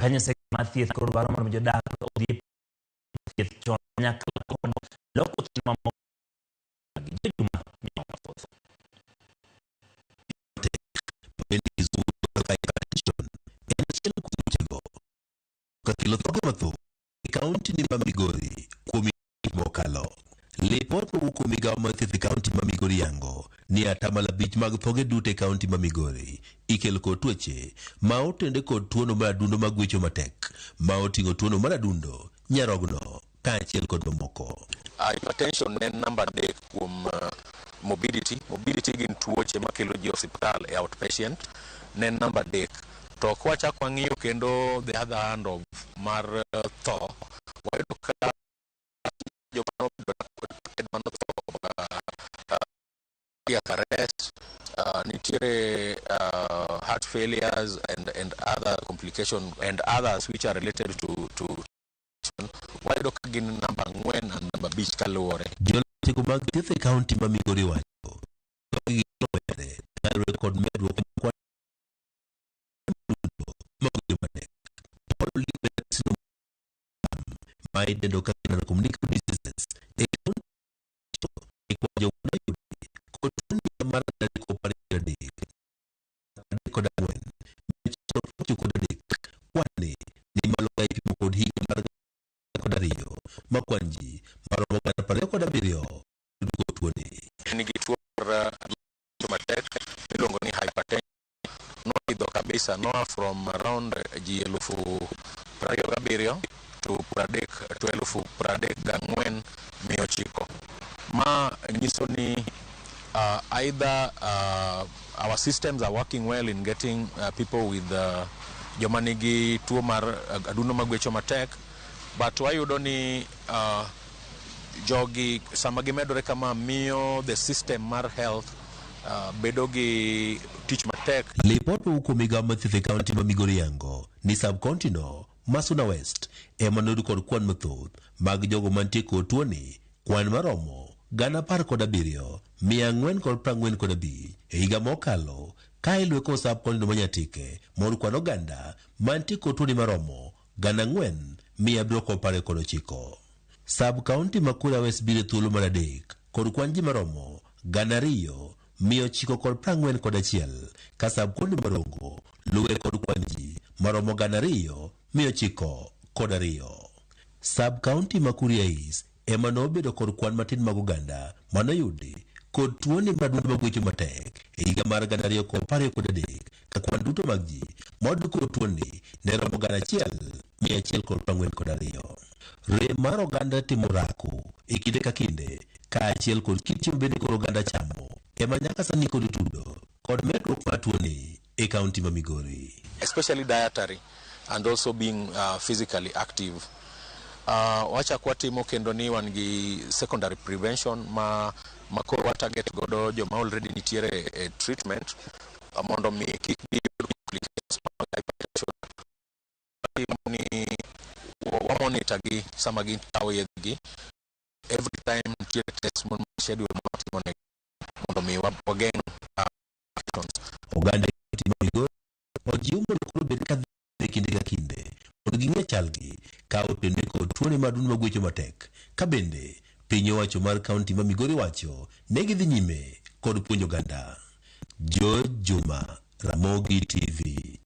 Kanyo sekta mar thieth koro dwaro mondo jodak odhi e thieth chon kanyakla kod loko chenro mamoko mag juma miyo mathoth. Bende kizungu kaka hypertension en achiel kuom tuochego kakelo thoge mathoth e kaunti ni ma Migori kuom higni mokalo. Lipot mowuok kuom migawo mar thieth e kaunti ma Migori yango ni 5% mag thoge duto e kaunti ma Migori ikelo kod tuoche ma otende kod tuono mar adundo magwecho matek ma oting'o tuono mar adundo, nyarogno kaachiel kod mamoko. Hypertension ne en namba 3 kuom morbidity. Morbidity gin tuoche makelo ji osiptal e outpatient, ne en namba 3. To kwachako wang'iyo kendo the other hand of mar tho, wayudo ka joma nobedo manotho cardiac arrest, nitiere heart failures and other complication and others which are related to wayudo ka gin namba 4 and namba 5 kaluwore. Jolony mag thieth e kaunti ma Migori wacho ni rowere kaluwore kod medruok mar kwan adundo magwecho matek. Paul syndrome ma idendo kaka non-communicable diseases e kaunti e kwan joma noyudi kod tuo mar 223 kod 4 993. Kwan ni ni malo ka ipimo kod higa mar kod ariyo ma kwan ji maromo 27,000 oyud kod tuoni. Nigi tuo mar adundo matek miluongo ni hypertension noidho kabisa, noa from around ji 27,000 to 30 to 34,900. Ma nyiso ni either our systems are working well in getting people with joma nigi tuo mar adundo magwecho matek, but wayudo ni jogi sama gimedore kama miyo the system mar health bedo gi tich matek. Lipot mowuok kuom migawo mar thieth e kaunti ma Migori yango ni sub county no ma Suna West ema noyud kod kwan mathoth mag jogo mantie kod tuoni, kwan maromo 17,445 e higa mokalo, ka iluwe kod sub county no ma Nyatike moyud kwan oganda mantie kod tuoni maromo 4,729. Sub county ma Kuria West biro e thuolo mar adek kod kwan ji maromo 2,941, ka sub county ma Rongo luwe kod kwan ji maromo 2,902. Sub county ma Kuria East ema nobedo kod kwan matin mag oganda manoyudi kod tuoni mar adundo magwecho matek e higa mar 2023, ka kwan duto mag ji moyud kod tuoni ne romo 1,142. Rem mar oganda timo orako e kinde ka kinde kaachiel kod kit chiemo bende koro oganda chamo ema nyaka sani kod tudo kod medruok mar tuoni e kaunti ma Migori. Especially dietary and also being physically active. Wachak watimo kendo ni wan gi secondary prevention ma koro wa target godo joma already nitiere e treatment mondo mi kik giyud complications mag hypertension. Watimo ni wa monitor gi sama gikawo yedhgi. Every time nitiere test mon schedule ma watimo negi mondo mi wageng' infections. Oganda e kaunti ma Migori ojiw mondo koro bed ka dhi kinde ka kinde mondo ging'e chalgi ka otende kod tuoni mar adundo magwecho matek, ka bende piny owacho mar kaunti ma Migori wacho ne gidhi nyime kod puonjo oganda. George Juma, Ramogi TV.